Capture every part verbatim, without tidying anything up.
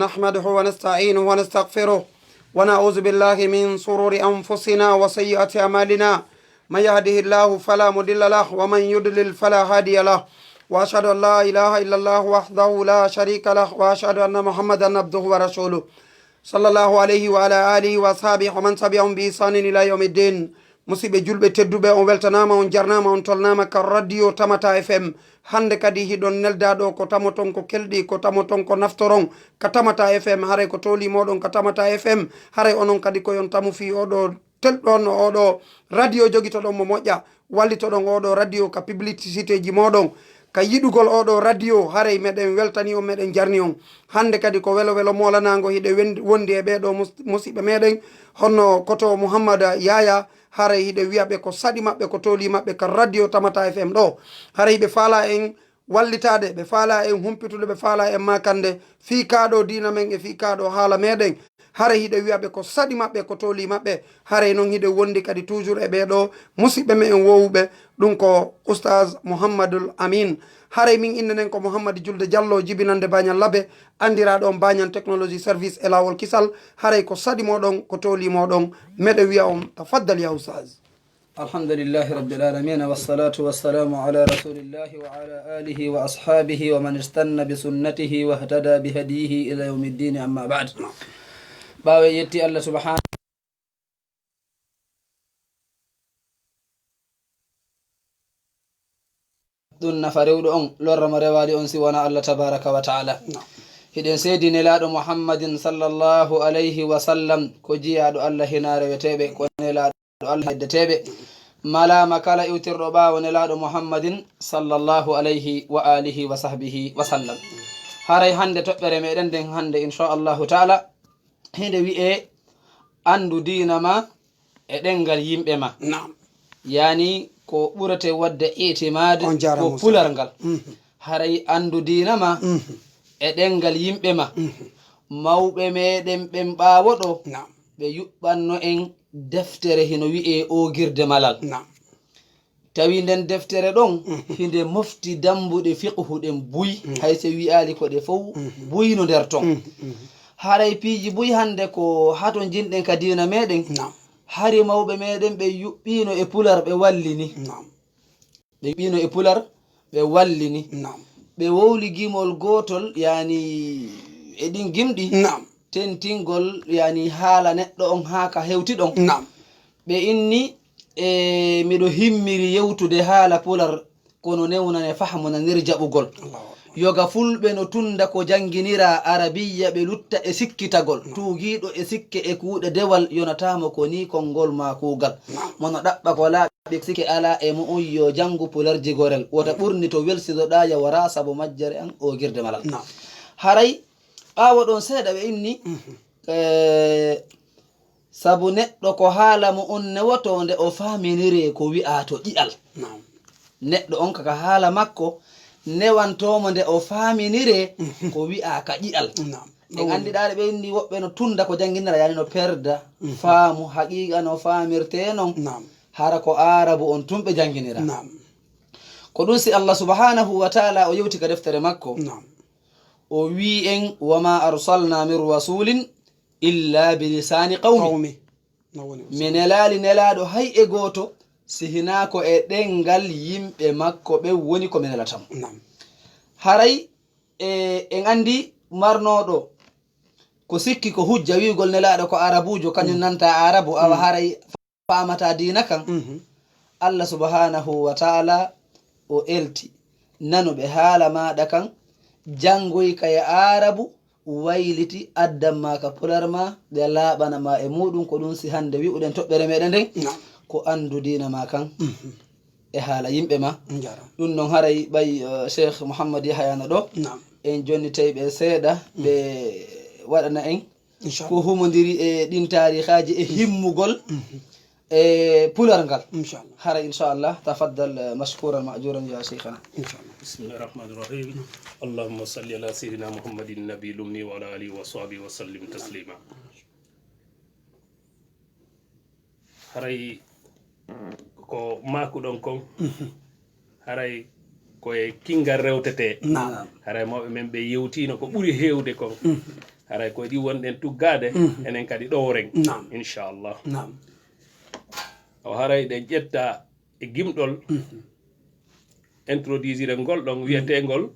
نحمده ونستعينه ونستغفره، ونعوذ بالله من شرور أنفسنا وسيئات أعمالنا. من يهده الله فلا مضل له، ومن يضلل فلا هادي له. وأشهد أن لا إله إلا الله وحده لا شريك له، وأشهد أن محمدا عبده ورسوله. صلى الله عليه وعلى آله وأصحابه ومن تبعهم بإحسان إلى يوم الدين. Musidɓe julɓe tedduɓe, on weltanaama, on jarnaama, on tolnaama ka Radio Tamata F M. Hannde kadi hiɗon nelda ɗo ko tamoton, ko kelɗi, ko tamoton, ko naftoron ka Tamata F M. Haray ko tooli moɗon ka Tamata F M. Haray onon kadi ko yon tamu fii oɗo telɗon, oɗo radio, jogitoɗon mo moƴƴa, wallitoɗon oɗo radio ka publicité ji moɗon, ka yiɗugol oɗo radio. Haray meɗen weltani on, meɗen jarni on. Hannde kadi ko welo welo moolanaango hiɗe wen-, wondi e ɓeeɗo mus-, musiɓɓe meɗen, honno koto Muhammad Yaya. Haray hiɗe wi'a ɓe ko saɗi maɓɓe, ko tooli maɓɓe ka Radio Tamata F M ɗo. Haray ɓe faala en wallitaade, ɓe faala en humpitude, ɓe faala en maakande fii kaaɗo diina men e fii kaaɗo haala meɗen. Haray hiɗe wi'a ɓe ko saɗi maɓɓe, ko tooli maɓɓe. Haray non hiɗe wondi kadi toujours e ɓeeɗo musiɓɓe me'en woowuɓe. Ɗum ko Oustaz Mouhamadul Amin. Haray min innde nden ko Mouhammad Julde Diallo, jibinande Bañal Labe, anndiraaɗo on Bañal Technologie Service e Laawol Kisal. Haray ko saɗi moɗon, ko tooli moɗon, meɗe wi'a on, tafaddal ya Oustaz. الحمد لله رب العالمين، والصلاة والسلام على رسول الله وعلى آله وأصحابه ومن استن بسنته واهتدى بهديه إلى يوم الدين، أما بعد. Ɓaawo en yetti Allah subhanahu ɗum nafa rewɗo on, lorra mo rewaali on si wonaa Allah tabaraka wa taala. Naam. Hiɗen seedi nelaaɗo Muhammadin sallallahu alayhi wa sallam, ko jiyaaɗo Allah hinaa reweteeɓe, ko nelaaɗo Allah heddeteeɓe. Malaama kala iwtirɗo ɓaawo nelaaɗo Muhammadin sallallahu alayhi wa alihi wa sahbihi wa sallam. Haray hannde toɓɓere meɗen nden hannde, insha Allahu taala, hinde wi'e anndu diina ma e ɗemngal yimɓe ma. Naam. Yani ko ɓurete waɗde itimaad On jaaraama, ko Oustaz. Pularngal. Mhm. Haray anndu diina ma Mhm. e ɗemngal yimɓe ma. Mhm. Mawɓe meɗen ɓen ɓaawo ɗo, Naam. ɓe yuɓɓanno en deftere hino wi'e Oogirde Malal. Naam. Tawi nden deftere ɗon, Mhm. hinde mofti dambuɗe fiqhu ɗen buy, Mhm. hay se wi'aali ko ɗe fow, Mhm. buy no nder ton. Mhm, mhm. Haray piiji buy hannde ko hato jinɗen ka diina meɗen. Naam. Hari mawɓe meɗen ɓe yuɓɓiino e Pular, ɓe wallini. Naam. Ɓe yuɓɓiino e Pular, ɓe wallini. Naam. Ɓe wowli gimol gootol, yani e ɗin gimɗi. Naam. Tentingol, yani haala neɗɗo on haa ka hewti ɗon. Naam. Ɓe inni, e miɗo himmiri yewtude haala Pular, kono newnane fahmu nanir jaɓugol. Allahu Akbar. Yoga fulɓe no tunda ko jannginira Arabiyya, ɓe lutta e sikkitagol. Naam. Tuugiiɗo e sikke e kuuɗe dewal, yonataamo ko ni konngol maa kuugal. Naam. Mono ɗaɓɓa ko laaɓi, sikke alaa e mu'un, yo janngu Pularji gorel. Wota ɓurni to welsidoɗaa, yawara sabu majjere an Oogirde Malal. Naam. Haray ɓaawo ɗon seeɗa ɓe inni, Mhm. eh, sabu neɗɗo ko haala mu'un newoto nde o faaminiree ko wi'aa to ƴi'al. Naam. Neɗɗo on kaka haala makko newantoomo nde o faaminiree Mhm. ko wi'aa ka ƴi'al. Naam. En anndi ɗaare ɓe inni woɓɓe no tunda ko jannginira, yani no perda Mhm. faamu, haqiiqa no faamirtee non. Naam. Hara ko Aarabu on tun ɓe jannginira. Naam. Ko ɗum si Allah subhanahu wa taala o yewti ka deftere makko. Naam. O wii en, "Wa ma arsalna min rasulin illa bi lisani qawmi." Qawmi. No woni Mi nelaali nelaaɗo hay e gooto, si hinaa ko e ɗemngal yimɓe makko ɓen woni ko mi nelata mo. Naam. Haray, e, en anndi marnooɗo ko sikki ko hujja wi'ugol nelaaɗo ko Arabuujo, kañum Mm. nanta Arabu, awa Mm. haray faamata diina kan. Mhm. Allah subhanahu wa taala o elti nanuɓe haala maaɗa kan, janngoy ka e Aarabu, wayliti addan ma ka Pular ma, ɓe laaɓana ma e muuɗum. Ko ɗum si hannde wi'uɗen toɓɓere meɗen nden, Naam. ko anndu diina ma kan Mhm. e haala yimɓe ma. Njara. Ɗum non haray ɓay, eh, Cheikh Mouhammad Yahaya no ɗo. Naam. En jonnitay ɓe seeɗa, Mm. ɓe waɗana en Inchallah. Ko humondiri e ɗin taarihaaji e himmugol Mhm. e Pular ngal. Inchallah. Hara inchallah, tafaddal, eh, mashkuran ma'juran ya shaykhana. Inchallah. بسم الله الرحمن الرحيم. اللهم صل على سيدنا محمد النبي الأمي وعلى آله وصحبه وسلم تسليما. Haray ko maakuɗon kon, haray ko e kinngal rewtetee. Naam. Haray mawɓe men ɓe yewtiino ko ɓuri heewde kon. Mhm. Haray koye ɗi wonɗen tuggaade, enen kadi ɗoworen. Naam. Inchallah. Naam. O haray ɗen ƴetta e gimɗol, introduisire ngol ɗon wiyeteengol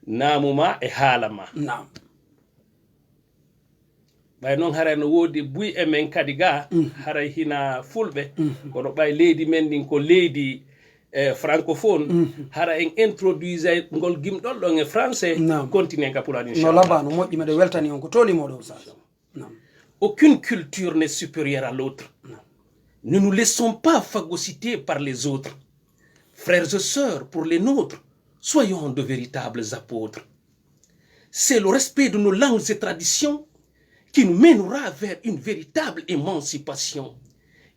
naamu ma e haala ma. Naam. Ɓay noon haray no woodi buy e men kadi ga, haray hina fulɓe, kono ɓay leydi men ndin ko leydi, eh, francophone, hara en introduisa ngol gimɗol ɗon e français, continue ka pulaar, no inchallah. Labaa, no moƴƴi, meɗen weltani on ko tooli mooɗon, Oustaz. Naam. Aucune culture n'est supérieure à l'autre. Naam. Ne nous laissons pas phagocyter par les autres. Frères et sœurs, pour les nôtres, soyons de véritables apôtres. C'est le respect de nos langues et traditions qui nous mènera vers une véritable émancipation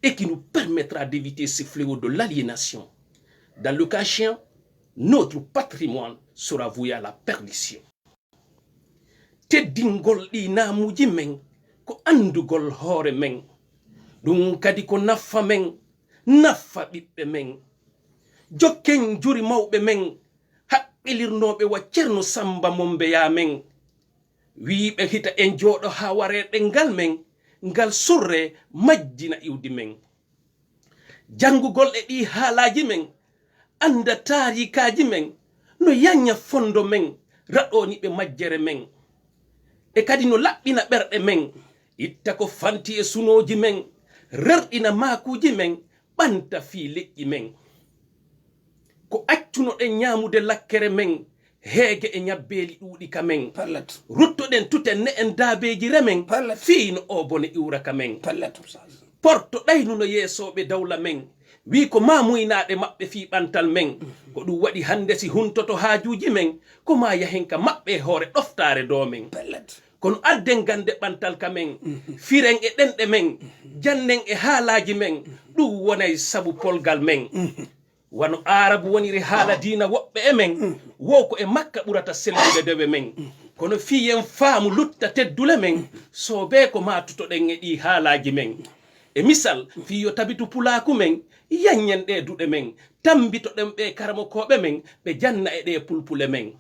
et qui nous permettra d'éviter ce fléau de l'aliénation. Dans le cas échéant, notre patrimoine sera voué à la perdition. Teddingol ɗi naamuuji men ko anndugol hoore men. Ɗum kadi ko nafa men, nafa ɓiɓɓe men. Jokken juri mawɓe men, haqqilirnooɓe wa Ceerno Sammba Mombeyaa men. Wiiɓe hita en jooɗo haa waree ɗemngal men, ngal surree majjina iwdi men. Janngugol e ɗii haalaaji men, annda taariikaaji men, no yañña fonndo men, raɗooni ɓe majjere men. E kadi no laɓɓina ɓerɗe men, itta ko fanti e sunooji men, rerɗina maakuuji men, ɓanta fii leƴƴi men. Ko accunoɗen ñaamude lakkere men, heege e ñabbeeli ɗuuɗi ka men. Pellet. Ruttoɗen tuten ne'en daabeeji remen, pellet, fii no oo bone iwra ka men. Pellet, Oustaz. Porto ɗaynuno yeesooɓe dawla men, wii ko maa muynaaɗe maɓɓe fii ɓantal men. Ko ɗum waɗi hannde si huntoto haajuuji men, ko maa yahen ka maɓɓe e hoore ɗoftaare doo men. Pellet. Kono adden gannde ɓantal ka men, firen e ɗenɗe men, jannen e haalaaji men, ɗum wonay sabu polgal men. Wano Aarabu woniri haala diina woɓɓe e men, wo ko e Makka ɓurata sellude dewe men. Kono fii yen faamu lutta teddule men, soobee ko maa tutoɗen e ɗii haalaaji men. E misal, fii yo tabitu pulaaku men, yaññen ɗee duɗe men, tammbitoɗen ɓee karamokooɓe men, ɓe janna e ɗee pulpule men.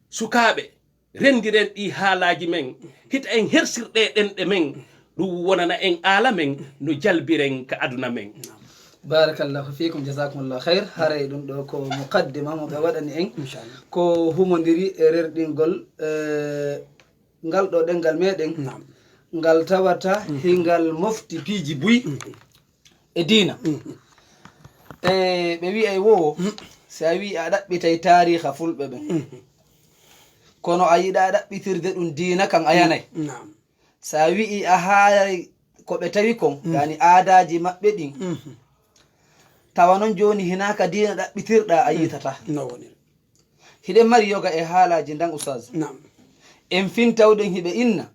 Sukaaɓe, renndiren ɗii haalaaji men, hita en hersir ɗee ɗenɗe men, ɗum wonana en aala men no jalbiren ka aduna men. Barakallahu fiikum, jazakumullahu khayr. Haray ɗum ɗo ko muqaddima mo ɓe waɗani en. Inchallah. Ko humondiri e rerɗingol, eh, ngal ɗo ɗemngal meɗen. Naam. Ngal tawata hingal mofti piiji buy e diina. E ɓe wi'ay wo, si a wi'i a ɗaɓɓitay taariha fulɓe ɓen, kono a yiɗa ɗaɓɓitirde ɗum diina kan, a yanay. Naam. Si a wi'i a haalay ko ɓe tawi kon, yani aadaaji maɓɓe ɗin, tawa non jooni hinaa ka diina ɗaɓɓitirɗa, a yiitataa. No woniri. Hiɗen mari yoga e haalaaji ndan, Oustaz. Naam. En fintawɗen hiɓe inna.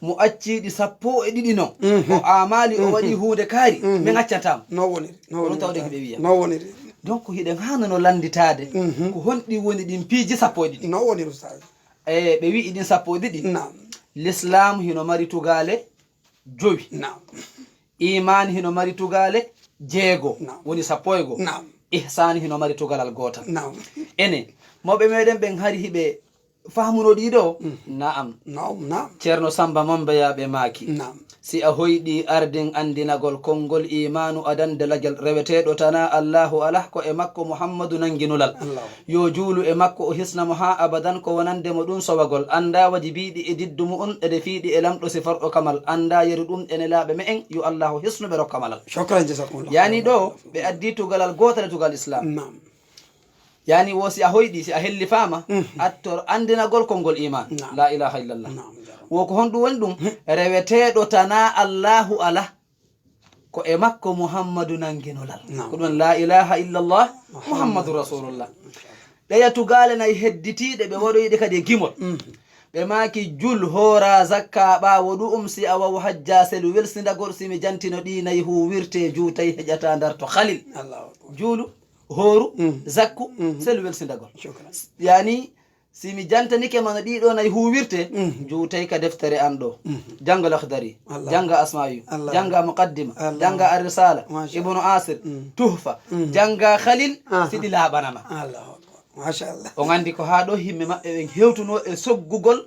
Mo acciiɗi sappo e ɗiɗi non. O aamaali, o waɗi huunde kaari, min accantaa mo. No woniri. No woniri, tawɗen hiɓe wiya. No woniri. Donc, hiɗen haanano lannditaade ko honɗi woni ɗin piiji sappo e ɗiɗi. No woniri, Oustaz. E ɓe wi'i ɗin sappo e ɗiɗi. Naam. L'islam hino mari tugaale jowi. Naam. Iman hino mari tugaale jeego, naam, woni sappo e goo. Naam. Ihsan hino mari tugalal gootal. Naam. Enen, mawɓe meɗen ɓen hari hiɓe faamuno ɗii ɗoo? Naam. Naam, naam. Ceerno Sammba Mombeyaa ɓe maaki. Naam. Si a hoyɗii arden anndinagol konngol imaanu adan dalagel reweteeɗo tanaa Allaahu alah, ko e makko Muhammadu nangi nulal. Allahu. Yo juulu e makko, o hisna mo haa abadan, ko wonande mo ɗum sowagol. Anndaa wajibiiɗi e diddu mu'un, e defiiɗi e lamɗo siforɗo kamal. Anndaa yeru ɗum e nelaaɓe me'en, yo Allaahu hisnu ɓe rokka malal. Shukran, jazakumullah. Yani ɗoo, ɓe addi tugalal gootal e tugal Islam. Naam. Yani wo si a hoyɗi, si a hellifaama, attor anndinagol konngol iman. Naam. La ilaha illallah. Naam, jazakumullah. Wo ko honɗum woni ɗum? Reweteeɗo tanaa Allaahu alah. Ko e makko Muhammadu nangi nulal. Naam. Ko ɗum la ilaha illallah, Muhammadu Rasulullah. Ɗeya tugaale nay hedditiiɗe, ɓe waɗoyiɗe kadi e gimol. Ɓe maaki, jul, hoora, zakka, ɓaawo ɗu'um, si a waw hajja, selu welsindagol, si mi jantino ɗi nay huuwirte, juutay heƴata ndarto Khalil. Allahu akbar. Juulu, hooru, zakku, selu welsindagol. Shukran. Yani, si mi jantanike ma no ɗii ɗoo nay huuwirte, juutay ka deftere an ɗoo. Jannga Lakhdari, Allah, jannga Asmawi, Allah, jannga Muqaddima, Allah, jannga Ar-Risala, Masha Ibnu Allah. Asir, Tuhfa, jannga Khalil, aha, si ɗi laaɓana ma. Allahu Akbar. Masha Allah. On anndi ko haa ɗoo himme maɓɓe ɓen hewtunoo e soggugol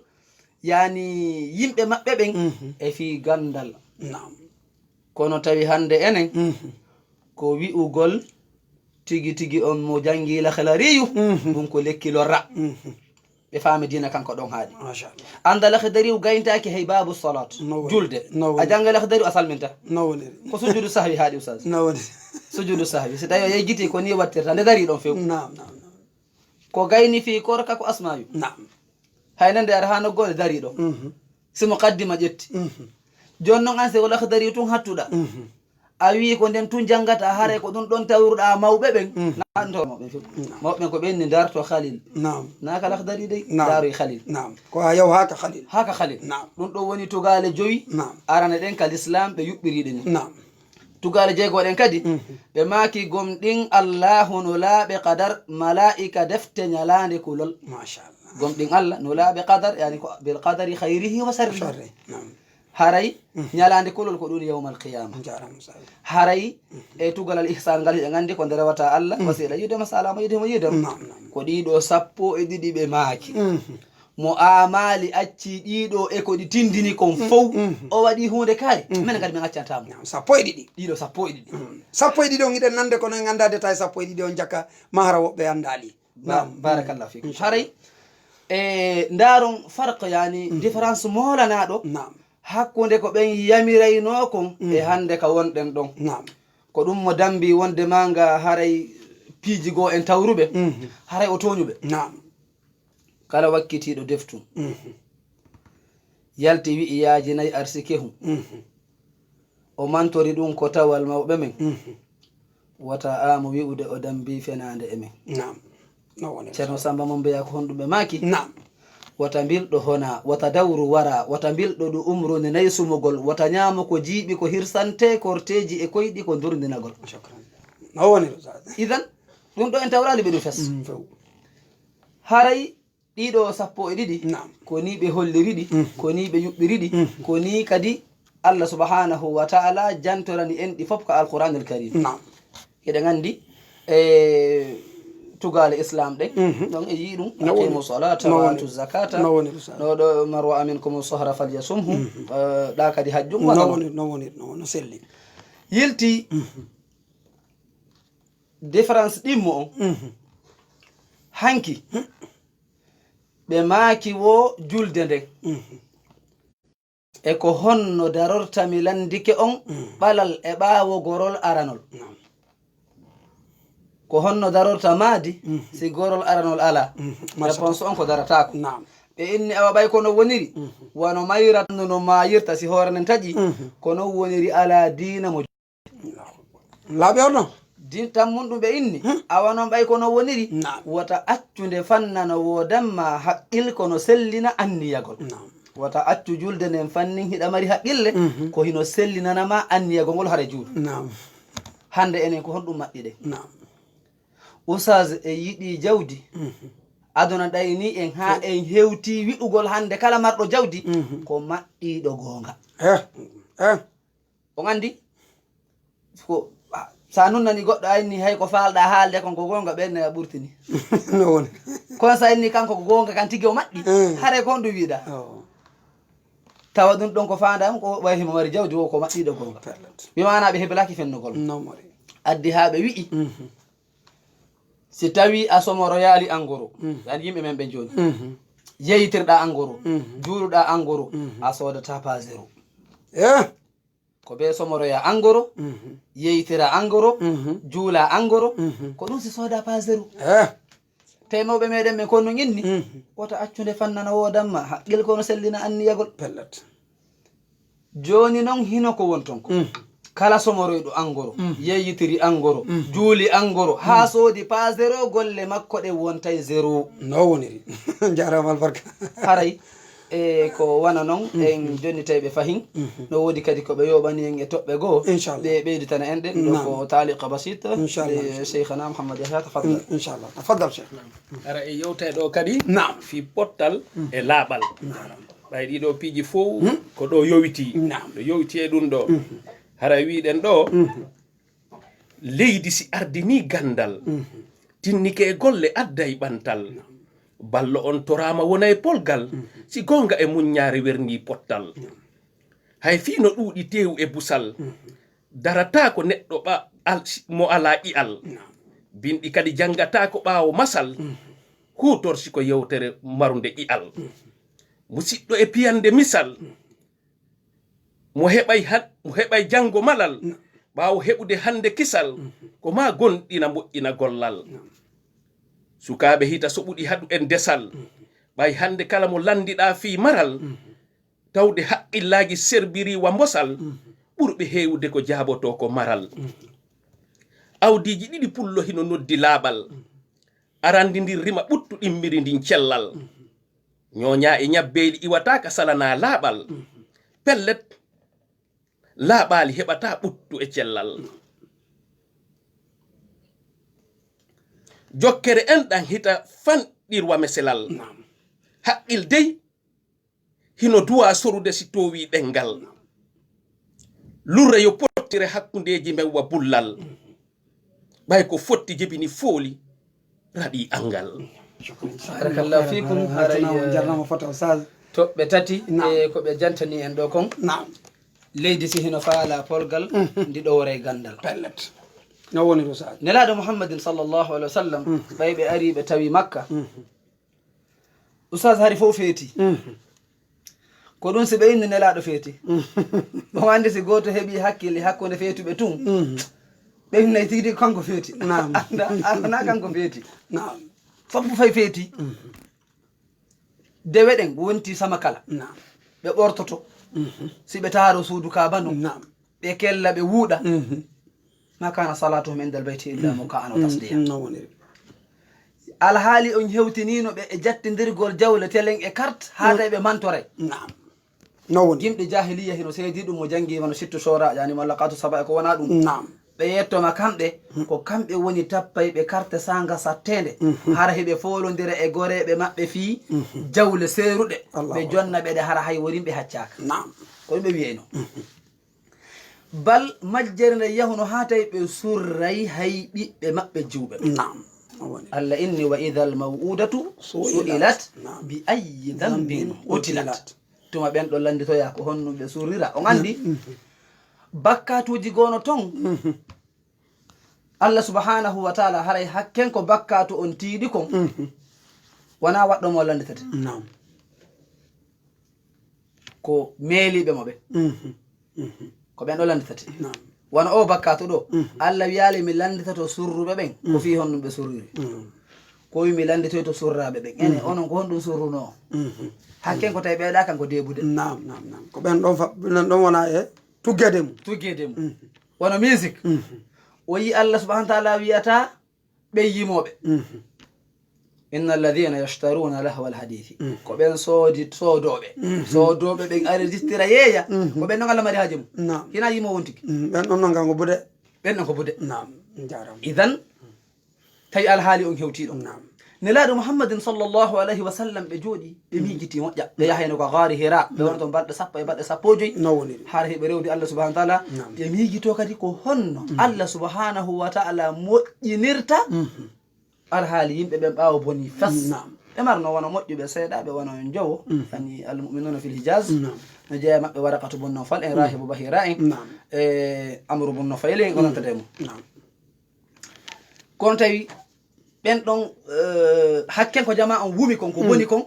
yani yimɓe maɓɓe ɓen e fii ganndal. Kono tawi hannde enen ko wi'ugol tigi tigi on mo janngi Laxdariyu, ɗum ko lekki lorra. Ɓe faami diina kanko ɗon haaɗi. Annda Laxdariyu gayntaaki hay baabu salat, julde. A jannga Laxdariyu a salminta. Ko sujudu sahwi haaɗi, ustaz. Sujudu sahwi, si tawi o yejjiti, ko ni wattirta nde dari ɗon few. Ko gayni fii korka ko asmayu. Hay nande ara haa noggoore dari ɗon. Si muqaddima ƴetti. Jooni non an si ko Laxdariyu tun hattuɗa. A wii ko nden tun janngata, haray ko ɗum ɗon tawruɗa mawɓe ɓen. Na ɗum tawa mawɓe few. Mawɓe ɓen ko ɓen ni darto Khalil. Na ka Laxdari dey, daroy Khalil. Ko a yaw haa ka Khalil. Haa ka Khalil. Ɗum ɗon woni tugaale jowi arane ɗen ka Lislaam ɓe yuɓɓiri ɗe ni. Tugaale jeego ɗen kadi, ɓe maaki gomɗin Allaahu, nulaaɓe, qadar, malaa'ika, defte, ñalaande, kulol. Gomɗin Allah, nulaaɓe, qadar, yani ko bil qadari khayrihi wa sharrihi. Haray ñalaande kulol ko ɗum yawmal qiyama. Haray e tugalal ihsan ngal hiɗen anndi ko nde rewata Allah, wasiila yiide mo, salaama yiide mo, yiide mo. Ko ɗiɗo sappo e ɗiɗi ɓe maaki. Mo aamaali, acci ɗiɗo e ko ɗi tindini kon fow, o waɗi huunde kaari, minen kadi min accanta mo. Sappo e ɗiɗi. Ɗiɗo sappo e ɗiɗi. Sappo e ɗiɗi on hiɗen nande kono en annda détail sappo e ɗiɗi on jakka, ma hara woɓɓe anndaali. Barakallahu fikum. Haray e ndaaron farq, yani différence moolanaɗo hakkunde ko ɓen yamiraynoo kon e hannde ka wonɗen ɗon. Ko ɗum mo dambi wonde ma nga haray piiji goo en tawruɓe, haray o tooñuɓe. Kala wakkitiiɗo deftu yalti wi'i yaajinay arsikehum, o mantori ɗum ko tawal mawɓe men. Wata aamu wi'ude o dambi fenaande e men. Ceerno Samba Mombeya ko honɗum ɓe maaki? Wata mbilɗo hona, wata dawru wara, wata mbilɗo ɗo umroni nay sumugol, wata ñaamo ko jiiɓi ko hirsante korteeji e koyɗi ko ndurndinagol. Idan ɗum ɗo en tawraali ɓe ɗum fes. Haray ɗiɗo sappo e ɗiɗi, ko ni ɓe holliri ɗi, ko ni ɓe yuɓɓiri ɗi, ko ni kadi Allah subhanahu wa ta'ala jantorani en ɗi fof ka Alquranul Karim. Hiɗen anndi e tugaale Islam ɗen, ɗon e yii ɗum, aqimu salata wa atu zakata. No ɗo, man ra'a minkum sahra falyasumhu. Ɗa kadi hajjum wala no woni, no selli. Yilti différence ɗimmo on. Hanki ɓe maaki wo julde nden. E ko honno darorta mi lanndike on ɓalal e ɓaawo gorol aranol? Ko honno darorta maadi si gorol aranol alaa? Réponse on ko darataako. Ɓe inni awa ɓay kono woniri, wano mayrat no maayirta si hoore nden taƴi, ko non woniri alaa diina mo laaɓi on non. Din tan mun ɗum ɓe inni, awa noon ɓay ko noon woniri. Wota accu nde fannana woodan ma haqqil, kono sellina anniyagol. Wota accu julde nden fannin hiɗa mari haqqille, ko hino sellinana ma anniyagol ngol hara juulu. Hannde enen ko honɗum maɓɓiɗen? Usaz e yiɗi jawdi. Aduna ɗayni en haa en hewti wi'ugol hannde kala marɗo jawdi ko maɗɗiiɗo goonga. On anndi? Ko, a, sa nunnani goɗɗo, a inni hay ko faalɗa haalde kon ko goonga, ɓen a ɓurtini. No woni. Kono sa inni kanko ko goonga kan tigi o maɗɗi, hare ko honɗum wi'uɗa? Tawa ɗum ɗon ko faanda on, ko ɓay himo mari jawdi, wo ko maɗɗiiɗo goonga. Ɓe maana ɓe heblaki fennugol. Addi haa ɓe wi'i, si tawi a somoroyaali angoro, yani yimɓe men ɓe jooni, yeeytirɗa angoro, juuluɗa angoro, a soodata pa zéro. Ko be somoroya angoro, yeeytira angoro, juula angoro, ko ɗum si sooda pa zéro. Tawi mawɓe meɗen ɓen ko nun inni, wota accu nde fannana woodan ma, haqqil kono sellina anniyagol. Pellet. Jooni non hino ko wonton ko. Kala somoroyɗo angoro, yeeyitiri angoro, juuli angoro, haa soodi pa zéro, golle makko ɗen wontay zéro. No woniri. Jaaraama albarka. Haray, e ko wana non, en jonnitay ɓe fahin. No woodi kadi ko ɓe yoɓani en e toɓɓe goo. Inchallah. Ɓe ɓeyditana en ɗe. Ɗo ko taaliqa basit. Inchallah. E Cheikhana Mouhammad Yahya, tafaddal. Inchallah. Tafaddal, Cheikh. Ara e yewtay ɗo kadi. Naam. Fii pottal e laaɓal. Naam. Ɓay ɗiɗo piiji fow ko ɗo yowiti. Naam. Ɗo yowiti e ɗum ɗo. Hara wiɗen ɗo, leydi si ardini gandal, tinnike e golle adday ɓantal. Ballo on toraama wona e polgal, si goonga e muññaare werni pottal. Hay fii no ɗuuɗi teewu e busal, darataako neɗɗo ɓa-, al-, mo alaa ƴi'al. Binɗi kadi janngataako ɓaawo masal, huutorsi ko yewtere marunde ƴi'al. Musiɗɗo e piyande misal, mo heɓay han-, mo heɓay janngo malal, ɓaawo heɓude hannde kisal, ko maa gonɗina moƴƴina gollal. Sukaaɓe hita so ɓuɗi haɗu en desal, ɓay hannde kala mo lanndiɗaa fii maral, tawde haqqillaaji serbiri wa mbosal, ɓurɓe heewude ko jaabotoo ko maral. Awdiiji ɗiɗi pullo hino noddi laaɓal, arandi ndin rima ɓuttu ɗimmiri ndin cellal. Ñooñaa e ñabbeeli iwataaka salanaa laaɓal. Pellet, laaɓaali heɓataa ɓuttu e cellal. Jokkere enɗan hita fanɗirwa meselal. Haqqil dey hino duwaa sorude si toowii ɗenngal. Lurre yo pottire hakkundeeji men wa bullal. Ɓay ko fotti jebini fooli raɗi anngal. Barakallahu fikum. Haray jarnama fota Oustaz. Toɓɓe tati e ko ɓe jantani en ɗo kon. Naam. Leydi si hino faala polgal, ndi ɗowray ganndal. Pellet. No woni Oustaz. Nelaaɗo Muhammadin sallallahu alaihi wa sallam, ɓay ɓe ari ɓe tawi Makka. Oustaz, hari fof feeti. Ko ɗum si ɓe inni Nelaaɗo feeti. On anndi si gooto heɓi hakkille hakkunde feetuɓe tun, ɓe innay tigi tigi kanko feeti. Naam. Annda, annda kanko feeti. Naam. Foppu fay feeti. Dewe ɗen wonti sama kala. Naam. Ɓe ɓortoto. Si ɓe taaro suudu Kaaba non. Naam. Ɓe kella, ɓe wuuɗa. Ma kana salatuhum indal bayti illa muka'an wa tasdiya. No woniri. Alhaali on hewtiniino ɓe e jattindirgol jawle telen e kart, haa tawi ɓe mantoray. Naam. No woni. Gimɗi jahiliya hino seedi ɗum, mo jangi wano sittu sora, yani mo laqatu saba e ko wona ɗum. Naam. Ɓe yettoma kamɓe, ko kamɓe woni tappayɓe karte sanga satteende. Hara hiɓe foolondira e goreeɓe maɓɓe fii jawle seeruɗe. Allahu akbar. Ɓe jonna ɓe ɗe hara hay worin ɓe haccaaka. Naam. Ko ɗum ɓe wiyayno. Bal majjere nde yahuno haa tawi ɓe surray hay ɓiɓɓe maɓɓe jiwɓe ɓe. Naam. No woni. Allah inni, "Wa idhal maw'udatu su'ilat bi ayyi dhanbin qutilat." Tuma ɓen ɗo lannditoya ko honɗum ɓe surrira. On anndi, bakkaatuuji goono ton. Allah subhanahu wa ta'ala haray hakken ko bakkaatu on tiiɗi kon. Wona waɗɗo mo lannditete. Naam. Ko meeliiɓe mo ɓe. Ko ɓen ɗo lannditete. Naam. Wano o bakkaatu ɗo, Allah wiyaali mi lannditoto surruɓe ɓen, ko fii honɗum ɓe surriri. Ko wi mi lannditoyto surraaɓe ɓen. Ene, onon ko honɗum surrunoo? Hakken ko tawi ɓeyɗa kanko deebude. Naam, naam, naam. Ko ɓen ɗon fa-, ɓen ɗon wona e tuggeede mum. Tuggeede mum. Wano musique. O yi Allah subhanahu wa ta'ala wiyata ɓen yimooɓe. Inna alladhina yashtaruna lahwa alhadithi. Ko ɓen soodi, soodooɓe. Soodooɓe ɓen enregistrira yeeya. Ko ɓen non Allah mari haaje mum. Naam. Hina yimoowo on tigi. Ɓen ɗon non kanko bude. Ɓen ɗon ko bude. Naam. Jaaraama. Idan, tawi alhaali on hewtii ɗon. Naam. Nelaaɗo Muhammadin sallallahu alayhi wa sallam ɓe jooɗi, ɓe miijiti moƴƴa. Ɓe yahayno ko gaari Hira, ɓe wona ton balɗe sappo e balɗe sappo e joy. No woniri. Hara hiɓe rewdi Allah subhanahu wa ta'ala. Naam. Ɓe miijito kadi ko honno Allah subhanahu wa ta'ala moƴƴinirta alhaali yimɓe ɓen ɓaawo boni fes. Naam. Ɓe marno wano moƴƴuɓe seeɗa, ɓe wano jowo. Ani al mu'minuna fil Hijaz. Naam. No jeeya maɓɓe Waraqatu bun Nawfal en, Rahibu Bahira en, e Amru bun Nufayl en, onon tata e mum. Naam. Kono tawi ɓen ɗon, eh, hakken ko jama on wumi kon, ko boni kon,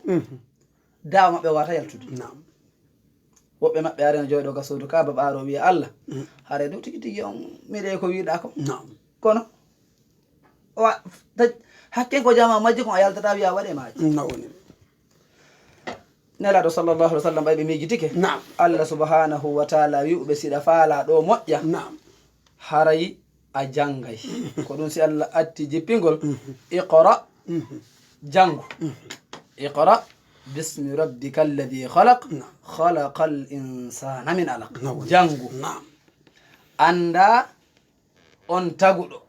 daawa maɓɓe wata yaltude. Naam. Woɓɓe maɓɓe arena jooɗo ka suudu Kaaba ɓaaro wiya Allah, hare dow tigi tigi on miɗe ko wiɗa ko. Naam. Kono, wa-, ta-, hakken ko jama majji kon a yaltata wiya waɗe maaji. No woni. Nelaaɗo sallallahu alaihi wa sallam ɓay ɓe miijitike. Naam. Allah subhanahu wa ta'ala wi'uɓe siɗa faala ɗo moƴƴa. Naam. Haray a janngay. Ko ɗum si Allah atti jippingol, iqra, janngu. Iqra bismi rabbika alladhi khalaq, khalaqal insana min alaq. Naam. Janngu. Naam. Annda on taguɗo.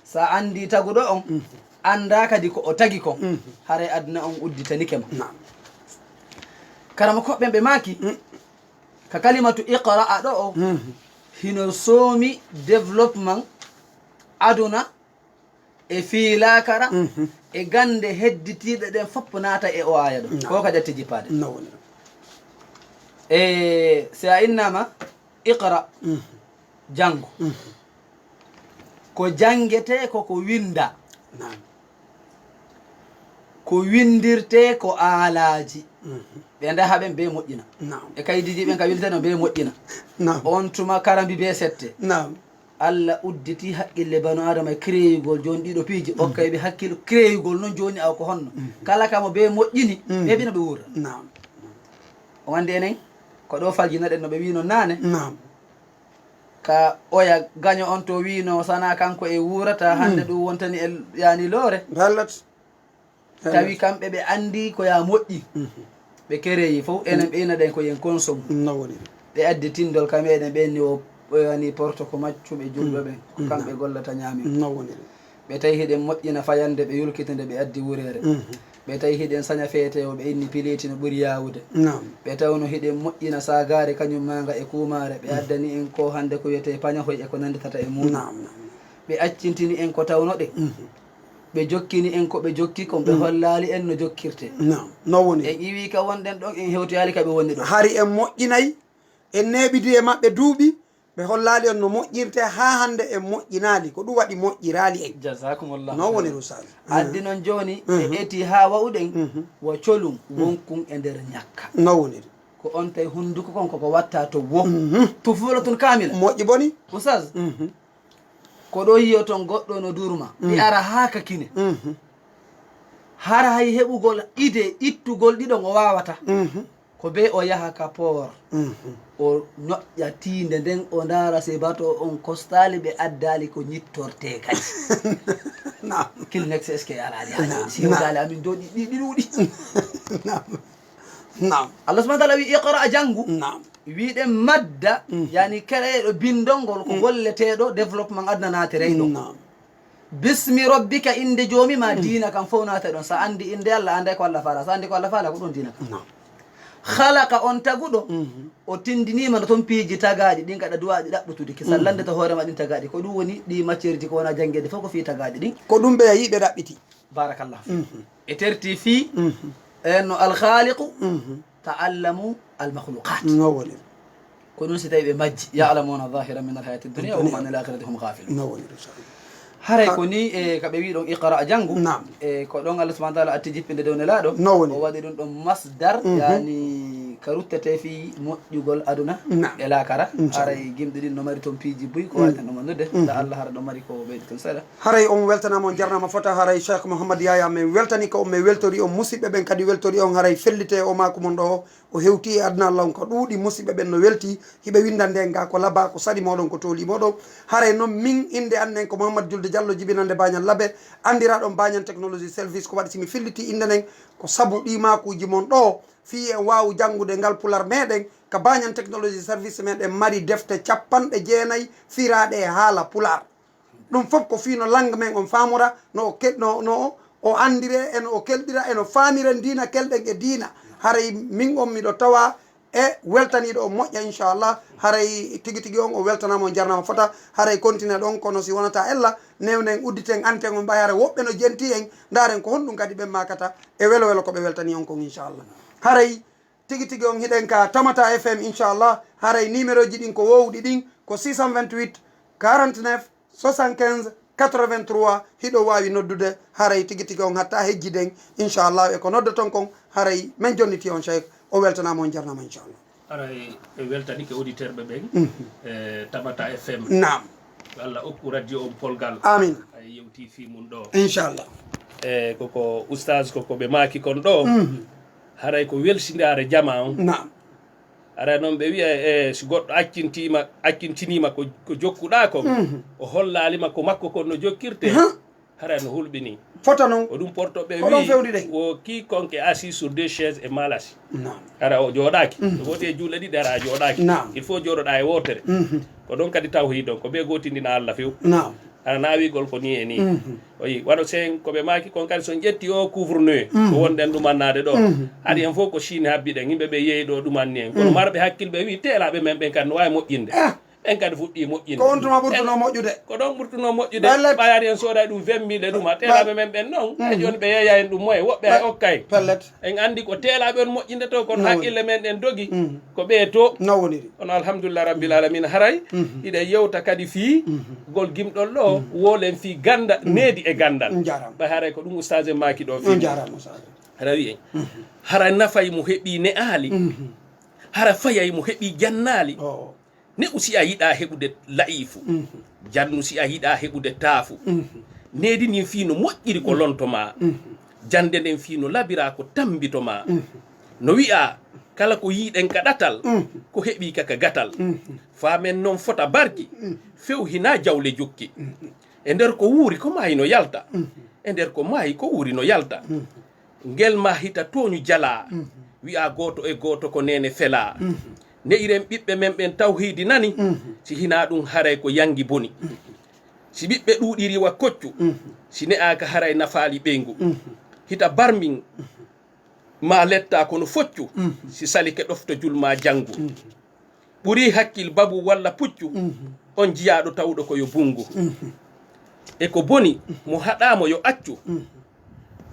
Sa anndi taguɗo on, annda kadi ko o tagi kon, haray aduna on udditanike ma. Naam. Karama koɓɓen ɓe maaki, ka kalimatu iqra ɗo o, hino soomi développement aduna e fii laakara, e gannde hedditiiɗe ɗen fof naata e o aaya ɗo. Ko kadi atti jippaade. No woni ɗum. E si a innama iqra, janngo. Ko janngetee ko ko winnda. Naam. Ko winndirtee ko aalaaji. Ɓe ndaha ɓen bee moƴƴina. Naam. E kaydiiji ɓen ka winndetee no bee moƴƴina. Naam. On tuma karambi bee sette. Naam. Allah udditii haqqille banu Aadama e créeyugol jooni ɗiɗo piiji, okkay ɓe hakkil créeyugol non jooni aw ko honno. Kala ka mo bee moƴƴini, ɓe ɓina ɓe wuura. Naam. On anndi enen, ko ɗo faljinoɗen no ɓe wiino naane. Naam. Ka oya gaño on to wiino sana kanko e wuurata, hannde ɗum wontani e yaani loore. Bellat. Tawi kamɓe ɓe anndi ko yaa moƴƴi. Ɓe kereyi fof, enen ɓe ina ɗen ko yen konsomu. No woni. Ɓe addi tinndol ka meɗen ɓen ni o, o yani porto ko maccuɓe julɓe ɓen, ko kamɓe gollata ñaami. No woni. Ɓe tawi hiɗen moƴƴina fayannde, ɓe yulkita nde, ɓe addi wureere. Ɓe tawi hiɗen saña feete o, ɓe inni pileeti no ɓuri yaawude. Naam. Ɓe tawno hiɗen moƴƴina saagaare kañum maa nga e kuumaare, ɓe addani en ko hannde ko wiyetee pañahoy e ko nannditata e muɗum. Naam, naam. Ɓe accintini en ko tawnoɗen. Ɓe jokkini en ko ɓe jokki kon, ɓe hollaali en no jokkirtee. Naam, no woni. En iwii ka wonɗen ɗon, en hewtoyaali ka ɓe wonni ɗon. Hari en moƴƴinay, en neeɓidi e maɓɓe duuɓi, ɓe hollaali en no moƴƴirtee, haa hannde en moƴƴinaali. Ko ɗum waɗi moƴƴiraali en. Jazakumullahu khairan. No woni, Ustaz. Addi non jooni, ɓe eti haa wa'uɗen, wa colum, wonkun e nder ñakka. No woni. Ko on tawi hunnduko kon koko watta to wo. Tufulatun kaamila. Moƴƴi boni. Ustaz, ko ɗo yiyoton goɗɗo no durma, ɗi ara haa ka kine. Hara hay heɓugol idée ittugol ɗi ɗon o waawata. Ko bee o yaha ka port, o ñoƴƴa tiinde nden, o ndaara si bato on kostaali, ɓe addaali ko ñittortee kadi. Naam. Kleenex est-ce que alaali haa jooni? Si hewtaali amin ɗo ɗi, ɗi, ɗi ɗuuɗi. Naam. Naam. Allah subhanahu wa ta'ala wi, "Iqra, janngu." Naam. Wiɗen madda, yani kereeɗo binndol ngol ko golleteeɗo développement aduna naatirey ɗo. Naam. Bismi rabbika, innde joomi ma, diina kan fof naata ɗon. Sa anndi innde Allah, anday ko Allah faala. Sa anndi ko Allah faala, ko ɗon diina kan. Naam. Khalaqa, on taguɗo, o tinndiniima no ton piiji tagaaɗi ɗin, kaɗa duwaaɗi ɗaɓɓutude. Ki sallande to hoore ma ɗin tagaaɗi. Ko ɗum woni ɗi matière ji ko wona janngeede fof ko fii tagaaɗi ɗin. Ko ɗum ɓe yiɓe ɗaɓɓiti. Barakallahu fiik. E terti fii, en no Al-Khaliqu, ta'allamu al-makhluqat. No woni. Ko ɗum si tawi ɓe majji, ya'lamuna zahiran min al-hayati dunya wa hum anil akhirati hum ghafilun. No woni ɗum, sa- Haray ko ni, e, ka ɓe wi ɗon iqra, janngu. Naam. E, ko ɗon Allah subhanahu wa ta'ala atti jippinde dow Nelaaɗo. No woni. O waɗi ɗum ɗon masdar, yani ka ruttete fii moƴƴugol aduna e laakara. Inchallah. Haray gimɗi ɗin no mari ton piiji buy, ko wawi tan ɗum anndude. Nda Allah hara ɗo mari ko ɓeydi ton seeɗa. Haray on weltanaama, on jarnaama fota. Haray Cheikh Mouhammad Yaya, min weltani ko on, min weltori on, musiɓɓe ɓen kadi weltori on. Haray fellite o maaku mon ɗo o hewti e aduna Allah on ko ɗuuɗi. Musiɓɓe ɓen no welti, hiɓe winda nden ga ko laba, ko saɗi moɗon, ko tooli moɗon. Haray non min, innde an nen ko Mouhammad Julde Diallo, jibinande Bañal Labe, anndiraɗon Bañal Technology Service. Ko waɗi si mi felliti innde nden, ko sabu ɗi maakuuji mon ɗo, fii en waawu janngude ngal Pular meɗen. Ka Bañal Technology Service meɗen mari defte capanɗe jeenayi firaaɗe e haala Pular. Ɗum fof ko fii no lang men on faamora, no o kel-, no, no o anndire, e no o kelɗira, e no faamiren diina, kelɗen e diina. Haray min on miɗo tawa e weltaniiɗo on moƴƴa, inchallah. Haray tigi tigi on o weltanaama, on jarnaama fota. Haray continue ɗon, kono si wonata ella, newnen, udditen anten on, ɓay haray woɓɓe no jenti en, ndaaren ko honɗum kadi ɓen maakata e welo welo ko ɓe weltani on kon, inchallah. Haray tigi tigi on hiɗen ka Tamata F M, inchallah. Haray numéro ji ɗin ko wowɗi ɗin, ko six cent vingt-huit, quarante-neuf, soixante-quinze, quatre-vingt-trois. Hiɗo waawi noddude, haray tigi tigi on hatta hejjiden, inchallah. E ko noddoton kon, haray men jonniti on, Cheikh. O weltanaama, on jarnaama, inchallah. Haray en weltanike auditeur ɓe ɓen, e Tamata F M. Naam. Yo Allah okku radio on polgal. Amin. Ay yewti fii mun ɗo. Inchallah. E koko oustaz, koko ɓe maaki kon ɗo. Haray ko welsindaare jamaa on. Naam. Haray non ɓe wi'a, e, si goɗɗo accintiima, accintiniima ko, ko jokkuɗaa kon, o hollaali ma ko makko kon no jokkirtee, haray no hulɓinii. Fota non. Ko ɗum porto ɓe wi'i, ko ɗon fewndi ɗen. Wo quiconque est assis sur deux chaises est mal assis. Naam. Hara o jooɗaaki. No woodi e juuɗe ɗiɗi, hara a jooɗaaki. Naam. Il faut jooɗoɗaa e wootere. Ko ɗon kadi tawhiid on, ko ɓe gootindina Allah few. Naam. Hara naawigol ko nii e nii. O yi, wano sen ko ɓe maaki kon kadi, so en ƴetti o couvre-feu, ko wonɗen ɗumannaade ɗo. Haɗi en fof ko Chine habbi ɗen, yimɓe ɓe yeeyi ɗo ɗumanni en. Kono marɓe hakkil ɓe wi'i, teelaaɓe men ɓen kadi no waawi moƴƴinde. Ah. En kadi fuɗɗii moƴƴinde. Ko on tuma ɓurtunoo moƴƴude. Ko ɗon ɓurtunoo moƴƴude. Pellet. Ɓay hari en sooday ɗum vingt mille e ɗuma. Teelaaɓe men ɓen noon, e jooni ɓe yeeya en ɗum moye. Woɓɓe hay okkay. Pellet. En anndi ko teelaaɓe on moƴƴinde to, kono haqqille men ɗen dogi. Ko ɓee to. No woniri. Kono alhamdulillah rabbil alamina, haray hiɗen yewta kadi fii gol gimɗol ɗo, woolen fii ganda, needi e gandal. Ɓay haray ko ɗum ustaas en maaki ɗo fii. Rawi en. Hara nafay mo heɓii ne'aali. Hara fayay mo heɓii jannaali. Ne'u si a yiɗaa heɓude la'iifu. Jannu si a yiɗaa heɓude taafu. Needi ndin fii no moƴƴiri ko lonto maa. Jannde nden fii no labiraa ko tammbito maa. No wi'aa, kala ko yi'ɗen ka ɗatal, ko heɓii ka ka gatal. Faamen non fota barki, few hinaa jawle jukki. E nder ko wuuri ko maayi no yalta. E nder ko maayi ko wuuri no yalta. Ngel maa hita tooñu jalaa. Wi'aa gooto e gooto ko neene felaa. Ne'iren ɓiɓɓe men ɓen tawhiidi nani. Si hinaa ɗum haray ko yangi boni. Si ɓiɓɓe ɗuuɗiri wa koccu. Si ne'aaka haray nafaali ɓeyngu. Hita barmin maa lettaa kono foccu. Si salike ɗofto julmaa janngu. Ɓurii hakkil babu walla puccu. On jiyaaɗo tawɗo ko yo bunngu. E ko boni mo haɗaamo yo accu.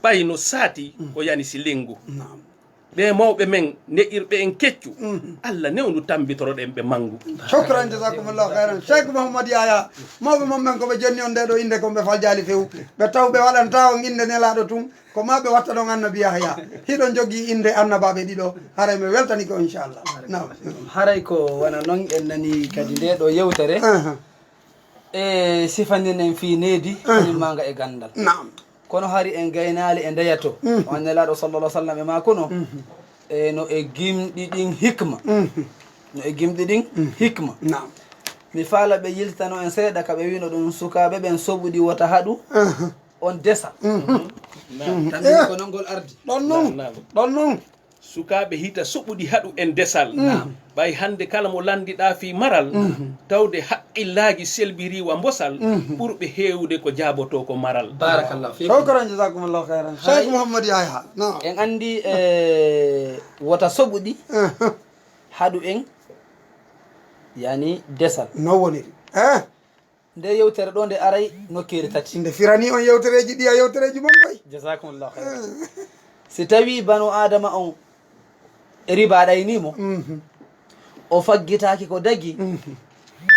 Ɓay no saati ko yani si lenngu. Ɓee mawɓe men ne'irɓe en keccu. Alla newndu tammbitoroɗen ɓe manngu. Shukran, jazakumullahu khairan. Cheikh Mouhammad Yahya, mawɓe mon ɓen ko ɓe jonni on nde ɗo innde kon ɓe faljaali few. Ɓe taw ɓe waɗanta on innde nelaaɗo tun. Ko maa ɓe watta ɗon annabi Yahya. Hiɗon jogii innde annabaaɓe ɗiɗo. Haray mi weltanike on, inchallah. Naam. Haray ko wona non en nani kadi nde ɗo yewtere. E sifaninen fii needi, kañum maa nga e ganndal. Naam. Kono hari en gaynaali e ndeya to. On nelaaɗo sallallahu alaihi wasallam e maa kono. E no e gimɗi ɗin hikma. No e gimɗi ɗin hikma. Naam. Mi faala ɓe yiltano en seeɗa ka ɓe wino ɗum sukaaɓe ɓen soɓuɗi wota haɗu. On desa. Naam. Tambi ko non ngol ardi. Ɗon non. Naam, naam. Ɗon non. Sukaaɓe hita soɓuɗi haɗu en desal. Naam. Ɓay hannde kala mo lanndiɗaa fii maral, tawde haqqillaaji selbirii wa mbosal, ɓurɓe heewude ko jaabotoo ko maral. Barakallahu fiikum. Shukran, jazakumullahu khairan. Cheikh Mouhammad Yahya. Naam. En anndi, e, wota soɓuɗi haɗu en, yani desal. No woniri. Eh. Nde yewtere ɗo nde aray nokkeeli tati. Nde firani on yewtereeji ɗi a yewtereeji mon koy. Jazakumullahu khairan. Si tawi banu Adama on riba ɗaynii mo, o faggitaaki ko dagi,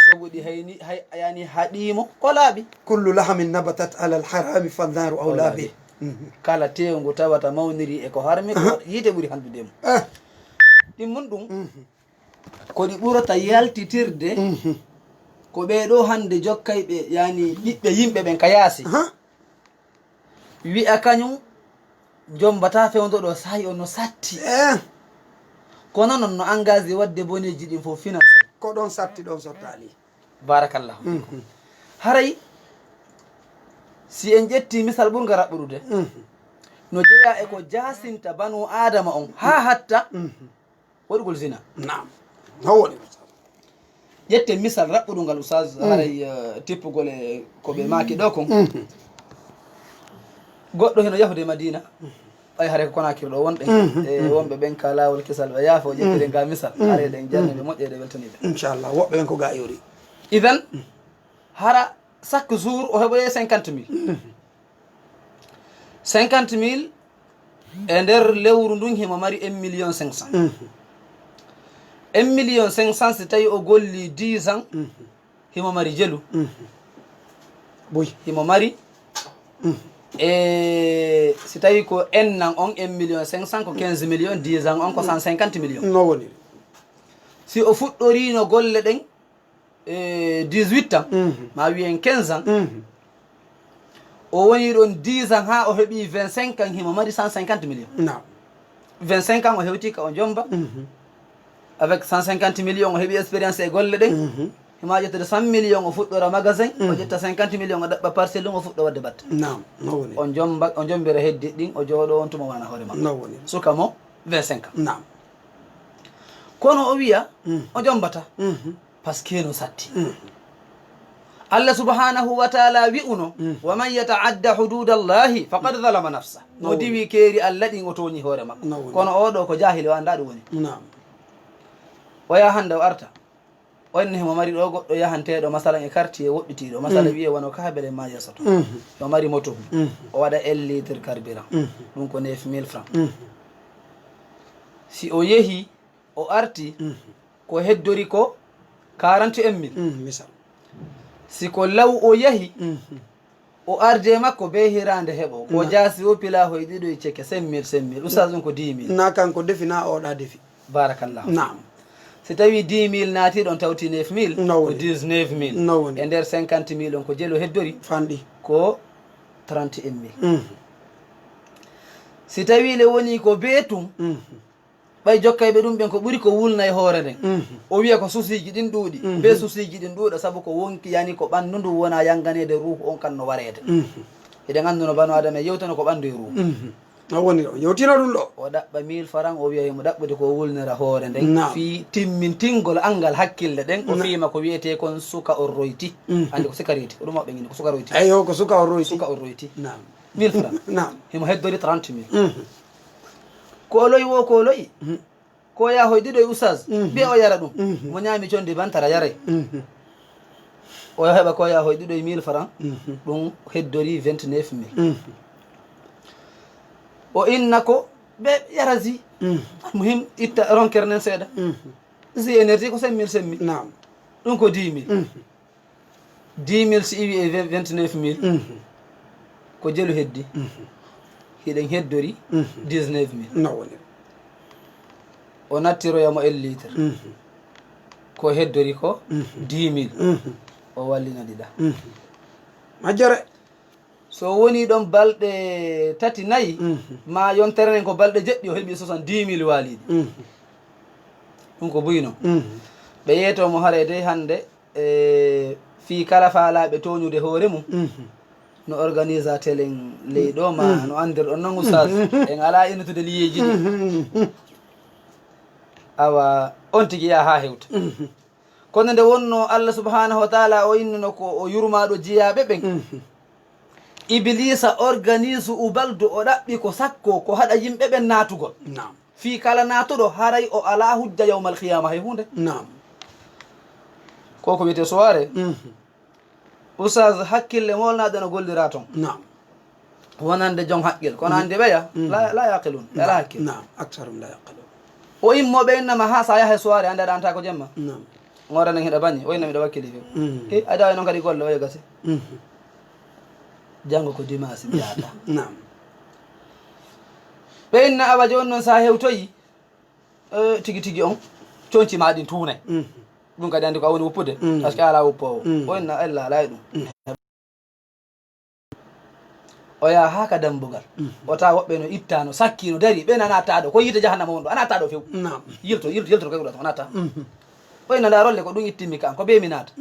soɓuɗi hayni, hay, yani haɗii mo ko laaɓi. Kullu lahamin nabatat alal harami fannaru awla bih. Kala tewngu tawata mawniri e ko harmi, ko yiite ɓuri handude mo. Ɗin mun ɗum, ko ɗi ɓurata yaltitirde ko ɓee ɗoo hannde jokkayɓe, yani ɓiɓɓe yimɓe ɓen ka yaasi. Wi'a kañum jombataa fewndo ɗo saa'i on no satti. Kono non no engagé waɗde boneeji ɗin fof financé. Ko ɗon satti, ɗon sottaali. Barakallahu fiikum. Haray si en ƴetti misal ɓurngal raɓɓuɗude, no jeyaa e ko jaasinta banu Aadama on haa hatta waɗugol zina. Naam. Haw waɗi. Ƴetten misal raɓɓuɗo ngal, Oustaz, haray, eh, tippugol e ko ɓe maaki ɗo kon. Goɗɗo hino yahude Madina, ɓay haray ko Konakiri ɗo wonɗen. E wonɓe ɓen ka laawol kisal, ɓe yaafo, ƴettiren ga misal. Haray ɗen jannuɓe moƴƴere weltaniɓe. Inchallah, woɓɓe ɓen ko ga yori. Idan, hara chaque jour o heɓoye cinquante mille. Cinquante mille e nder lewru ndun himo mari un million cinq cent. Un million cinq cent, si tawi o golli dix ans, himo mari jelu. Boy. Himo mari, e si tawi ko ennan on un million cinq cent, ko quinze millions, dix ans on ko cent cinquante millions. No woni. Si o fuɗɗorino golle ɗen, e dix-huit ans, ma wiyen quinze ans, o woni ɗon dix ans haa o heɓi vingt-cinq ans, himo mari cent cinquante millions. Naam. Vingt-cinq ans o hewti ka o jomba. Avec cent cinquante millions o heɓi expérience e golle ɗen. Hima ƴettude cent millions o fuɗɗora magasin, o ƴetta cinquante millions o ɗaɓɓa parcelle ɗum o fuɗɗo waɗde batte. Naam, no woni. O jomba, o jombira heddi ɗin, o jooɗo on tuma wana hoore makko. No woni. Suka mo vingt-cinq ans. Naam. Kono o wiya, o jombata. Parce que no satti. Allah subhanahu wa ta'ala wi'uno, "Wa man yata'adda hududallahi faqad zalama nafsa." Mo diwi keeri Allah ɗin o tooñi hoore makko. Kono oɗo ko jahili o annda ɗum woni. Naam. O yaha hannde o arta. Wonni himo mari ɗo goɗɗo yahanteeɗo, masalan, e quartier woɗɗitiiɗo. Masala wiyee wano ka habere ma yeeso to. Yo mari moto. O waɗa un litre carburant. Ɗum ko neuf mille francs. Si o yehi, o arti, ko heddori ko quarante et un mille. Misal. Si ko law o yahi, o arde makko be hiraande heɓo. Ko jaasi o pila hoy ɗiɗo e ceke, cinq mille, cinq mille. Oustaz, ɗum ko dix mille. Na kanko defi, na oɗa defi. Barakallah. Naam. Si tawi dix mille naati ɗon, tawti neuf mille, ko dix-neuf mille. E nder cinquante mille on, ko jelo heddori? Fanɗi. Ko trente et un mille. Si tawi le woni ko be tun, ɓay jokkayɓe ɗum ɓen ko ɓuri ko wulna e hoore nden. O wiya ko susiiji ɗin ɗuuɗi. Be susiiji ɗin ɗuuɗa sabu ko wonki, yani ko ɓanndu ndu wona yanganeede ruuhu on kan no wareede. Eɗen annduno banu Adama e yewtano ko ɓanndu e ruuhu. A woni ɗo, yewtino ɗum ɗo. O ɗaɓɓa mille francs, o wiya himo ɗaɓɓude ko wulnira hoore nden. Naam. Fii timmintingol anngal hakkille ɗen, o fiima ko wiyetee kon suka on royti. Anndi ko suka royti, ko ɗum mawɓe ngi ko suka royti. Eyo, ko suka on royti. Suka on royti. Naam. Mille francs. Naam. Himo heddori trente mille. Kooloy wo kooloy. Ko yaa hoy ɗiɗo e oustaz. Mbiya o yara ɗum. Mo ñaami condi bantara yaray. O heɓa ko yaa hoy ɗiɗo e mille francs. Ɗum heddori vingt-neuf mille. O inna ko ɓe yara zi. Almuhim, itta ronker nen seeɗa. Zi énergie ko cinq mille, cinq mille. Naam. Ɗum ko dix mille. Dix mille si iwi e vingt-neuf mille, ko jelu heddi. Hiɗen heddori dix-neuf mille. No woni. O nattiroya mo un litre. Ko heddori ko dix mille. O wallina ɗiɗa. Majjere. So woni ɗon balɗe tati, nayi, ma yontere nden ko balɗe jeɗɗi, o heɓi soixante-dix mille waaliiɗi. Ɗum ko buyno. Ɓe yeeto mo haray dey hannde, e fii kala faalaaɓe tooñude hoore mum, no organisateur en ley ɗo, ma no anndirɗon non, oustaz, en alaa innitude liyeeji ɗi. Awa, on tigi yaa haa hewta. Kono nde wonnoo Allah subhanahu wa taala o innuno ko o yurmaaɗo jiyaaɓe ɓen, Ibiliisa organise ubaldu, o ɗaɓɓi ko sakko, ko haɗa yimɓe ɓen naatugol. Naam. Fii kala naatuɗo, haray o alaa hujja yawmal qiyaama hay huunde. Naam. Ko ko wiyetee soirée. Oustaz, hakkille moolnaaɗe no golliraa ton. Naam. Wonande jon haqqil, kono anndi ɓeya, la, la yaqilun, ɓe alaa hakkil. Naam, aksarum la yaqilun. O immo ɓe innama haa sa yaha e soirée, anndi aɗa anta ko jemma. Naam. Ngora nan hiɗa bañi, o inna miɗo wakkili few. E, aɗa wawi noon kadi golle, oyo gasi. Janngo ko dimanche, mi yahata. Naam. Ɓe inna awa jooni noon sa hewtoyi, e, tigi tigi on, conci ma ɗin tuunay. Ɗum kadi anndi ko a woni woppude, parce que a alaa woppoowo. O inna Allah alaa e ɗum. O yaha haa ka dambugal. O tawa woɓɓe no itta, no sakki, no dari. Ɓe nana taɗo. Ko yiite jahannama wonɗo. Ana taɗo few. Naam. Yilto, yilto, yilto ko ɓurata. Ana ta. O inna nda rolle ko ɗum ittimmi ka an. Ko be mi naata.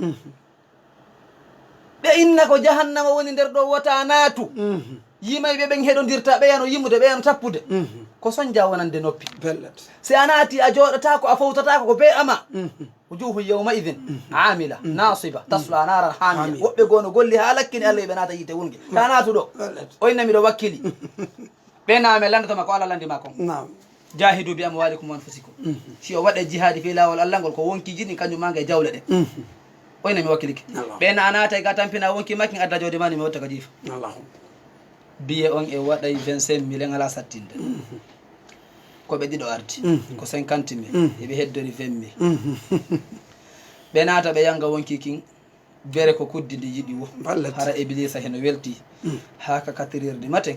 Ɓe inna ko jahannama woni nder ɗo, wota naatu. Yimayɓe ɓen heɗondirta, ɓe yano yimude, ɓe yano tappude. Ko sonja wonande noppi. Pellet. Si a naati, a jooɗataako, a fowtataako, ko be ama. Wujuhun yawma idin amila, nasiba, tasla naran hamiya. Hamiya. Woɓɓe goo no golli haa lakkini Allah, ɓe naata yiite wulnge. Ka naatuɗo. Pellet. O inna miɗo wakkili. Ɓe naame lanndata ma ko Allah lanndi ma kon. Naam. Jahidu bi amwalikum wa anfusikum. Si o waɗa jihaadi fii laawol Allah ngol, ko wonkiiji ɗin, kanjum maa nga e jawle ɗen. O inna mi wakkilike. Allah. Ɓe na a naata e ga tampina wonki makkin, adda jawdi ma ni mi watta ka jiifa. Allahu. Biye on e waɗay vingt-cinq mille, en alaa sattinde. Ko ɓe ɗiɗo arti. Ko cinquante mille. Eɓe heddori vingt mille. Ɓe naata ɓe yanga wonki kin, bere ko kuddi ndi yiɗi wo. Ballet. Hara Ibliisa heno welti. Haa ka quatre heures du matin,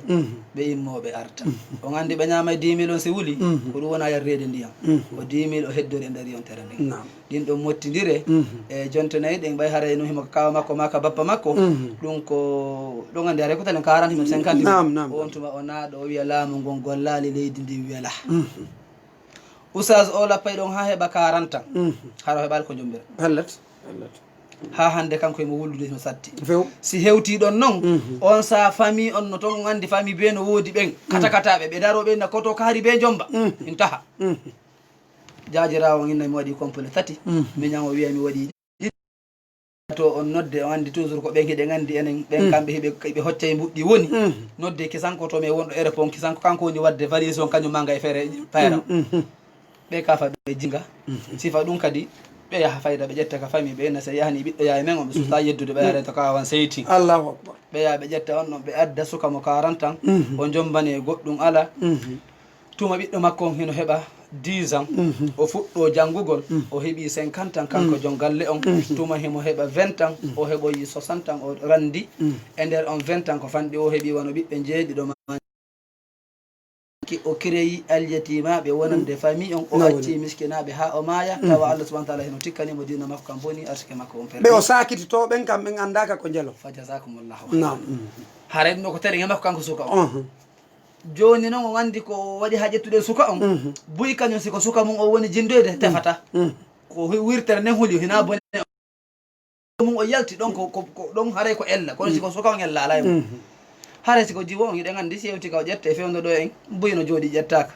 ɓe immo ɓe arta. On anndi ɓe ñaamay dix mille on si wuli, ko ɗum wona yarreede ndiyam. Ko dix mille o heddori e nder yontere nden. Naam. Ɗin ɗon mottindire, e jonte nayi ɗen, ɓay haray no himo ka kaawa makko maa ka bappa makko, ɗum ko, ɗon anndi haray ko talen quarante mille, cinquante mille. Naam, naam. On tuma o naaɗo, o wiya laamu ngon gollaali, leydi ndin wela. Oustaz, o lappay ɗon haa heɓa quarante ans. Hara o heɓaali ko jombira. Pellet, pellet. Haa hannde kanko himo wullude himo satti. Few. Si hewtii ɗon non, on saa famille on no ton, on anndi famille bee no woodi ɓen. Kata kataaɓe, ɓe daroo ɓe na koto kaari bee jomba. Intaha. Jaajiraawo on inna mi waɗi complet tati. Miñan o wiya mi waɗi ɗiɗi. To on nodde, on anndi toujours ko ɓen hiɗen anndi enen, ɓen kamɓe hiɓe, hiɓe hoccay mbuɗɗi woni. Nodde kisanko to men wonɗo aéroport kisanko, kanko woni waɗde valise on, kañum maa nga e feere payra. Ɓe kafa ɓe jinga. Sifa ɗum kadi, ɓe yaha fayda, ɓe ƴetta ka famille, ɓe inna si yahani ɓiɗɗo yaye men on, ɓe suuta yeddude, ɓe yaha reto ka wan seyti. Allahu akbar. Ɓe yaha ɓe ƴetta on ɗon, ɓe adda suka mo quarante ans, o jombane goɗɗum ala. Tuma ɓiɗɗo makko on hino heɓa dix ans, o fuɗɗo janngugol, o heɓi cinquante ans, kanko jon galle on. Tuma himo heɓa vingt ans, o heɓoyi soixante ans, o randi. E nder on vingt ans, ko fanɗi o heɓi wano ɓiɓɓe njeeɗiɗo ma. Ki o kireyi alyetimaaɓe wonande famille on, o acci miskinaaɓe haa o maaya, tawa Allah subhanahu wa taala hino tikkani mo diina makko kan boni, arsike makko on perdi. Ɓe o saakititoo ɓen kam, ɓen anndaaka ko njelo. Fa jazakumullahu khairan. Naam. Haray ɗum ɗo ko tere nge makko kanko suka on. Jooni non on anndi ko waɗi haa ƴettuɗen suka on. Buy kañum si ko suka mum o woni jinndoyde, tefata. Ko wi-, wirtere nden huli, hinaa bone. Mum o yalti ɗon ko, ko, ko ɗon haray ko ella, kono si ko suka on ella alaa e mum. Haray si ko jiwo on, hiɗen anndi si yewti ka o ƴette e fewndo ɗo en, buy no jooɗi ƴettaaka.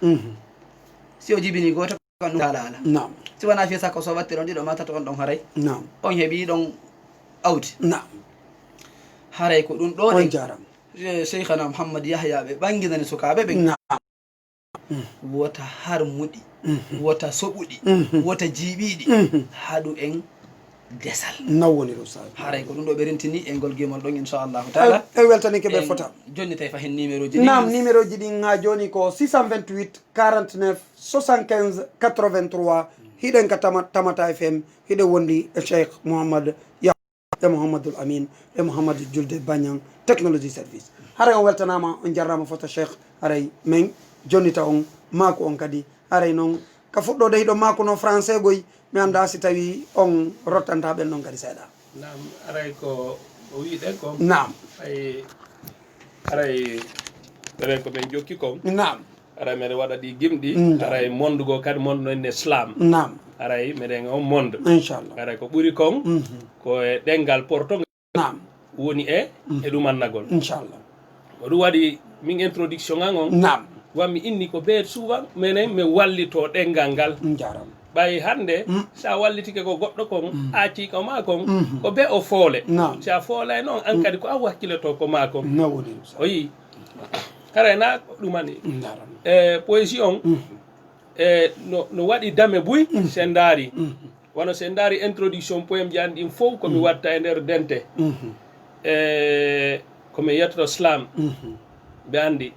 Si o jibini gooto, kan ɗum haala ala. Naam. Si wonaa fii sakko so wattiri on ɗiɗo ma tato on ɗon haray. Naam. On heɓi ɗon awdi. Naam. Haray ko ɗum ɗo ɗen. On jaaraama. Eh, Sheikhana Muhammad Yahya ɓe ɓanginani sukaaɓe ɓen. Naam. Wota harmuɗi, wota soɓuɗi, wota jiiɓiiɗi, haɗu en desal. Naw woni ɗum, Sadio. Haray ko ɗum ɗo ɓe rentini e ngol gimol ɗon, inchallahu taala. En weltanike ɓe fota. Jonni tawi fahin numéro ji ɗin. Naam, numéro ji ɗin haa jooni ko six cent vingt-huit, quarante-neuf, soixante-quinze, quatre-vingt-trois. Hiɗen ka Tama-, Tamata F M, hiɗen wondi e Cheikh Mouhammad Yah-, e Mouhammadul Amin, e Mouhammadou Julde Bagnan, Technologie Service. Haray on weltanaama, on jarraama fota Cheikh, haray men jonnita on maaku on kadi. Haray non, ka fuɗɗoode hiɗon maakuno français goy, mi anndaa si tawii on rottantaa ɓen non kadi seeɗa. Naam, haray ko o wi'ɗen kon. Naam. Ay, haray, ɓeren ko men jokki kon. Naam. Haray meɗen waɗa ɗi gimɗi. Haray monde goo kadi, monde no inne slam. Naam. Haray meɗen on monde. Inchallah. Haray ko ɓuri kon, ko e ɗemngal porto. Naam. Woni e, e ɗum annagol. Inchallah. Ko ɗum waɗi min introduction an on. Naam. Wan mi inni ko bee souvent menen mi wallito ɗemngal ngal. Jaaraama. Ɓay hannde, so a wallitike ko goɗɗo kon, a accii ko maa kon, ko bee o foole. Naam. Si a foolay noon, an kadi ko an wakkiloto ko maa kon. No woni ɗum, sa- O yii. Haray na ko ɗumani. Jaaraama. E poésie on, e no, no waɗi dame buy, si en ndaari. Wano si en ndaari introduction poème ji an ɗin fow, ko mi watta e nder dente. E ko mi yettoto slam. Ɓe anndi.